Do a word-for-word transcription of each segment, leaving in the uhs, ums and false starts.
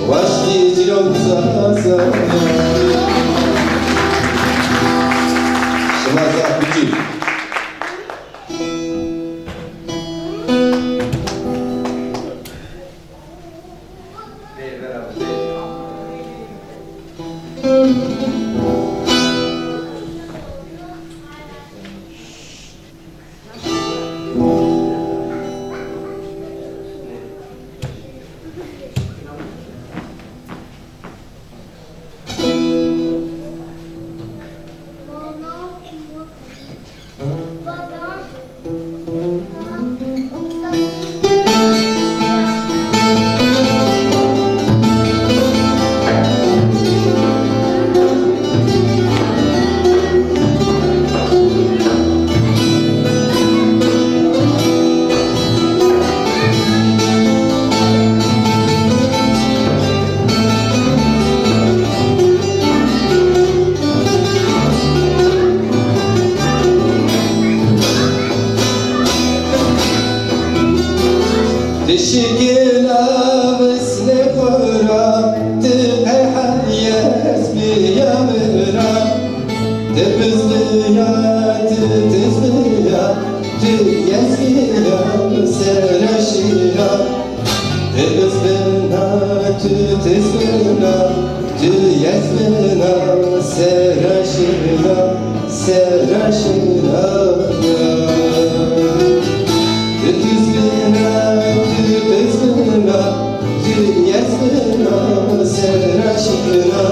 Waştî cîran Zaza. Şima zaf bicî. Ti şikila visnê xo ra, ti qey heyes bîya mi ra. Ti piz bîya, ti tiz bîya, ti yez bîya, sere şîya. Ti piz bîna, ti tiz bîna, ti yez bîna, sere şîya. Sera şina, ti tiz bîna, ti tiz bîna, ti yez bîna, sera şina.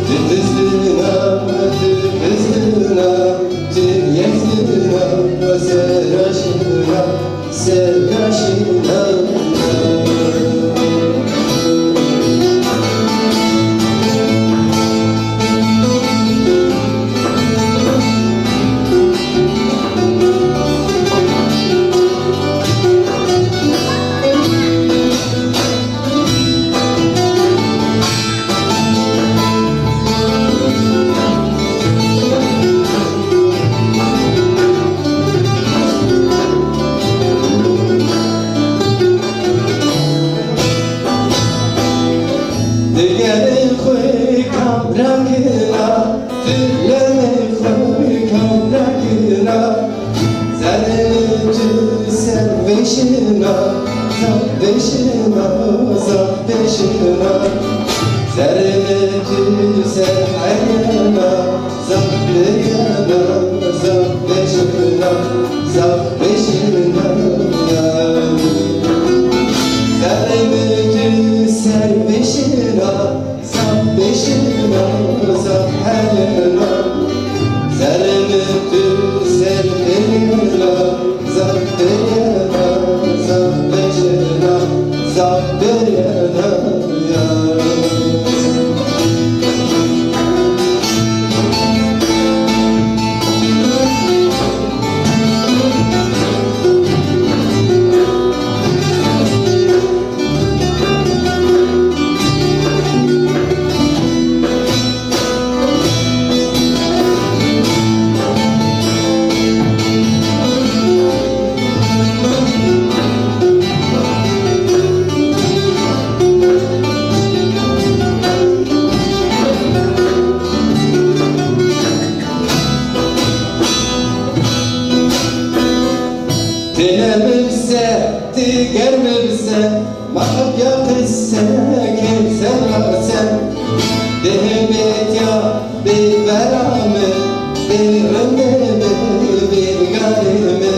Ti tiz bîna, ti tiz bîna, ti yez bîna, sera şina. Sera şina. Digerê xwu kam rakina, dilemê xwu kam rakina. Zerrê mi tu ser vêşina, zaf vêşina, zaf vêşina. Zerrê mi tu ser heyena, zaf vêşina, zaf vêşina, zaf vêşina. Zerrê mi tu ser vêşina, zaf vêşina, zaf heyena. Zerrê mi tu ser vêşina, zaf vêşina, zaf vêşina, zaf vêşina. Ti neme bise, ti germe bise, ma ya qise kên sera se. Ti hindê tiya bê vera mi, bê rindê mi, bê ganê mi.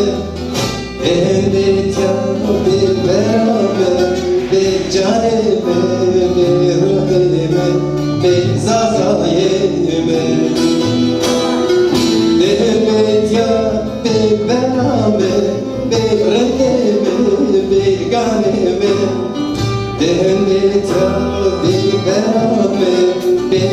Ti hindê tiya bê vera mi, bê canê mi, bê ruhê mi, bê zazayê mi. Ti hindê tiya bê vera mi, bê rindê mi, bê ganê mi. Ti hindê tiya bê vera mi, bê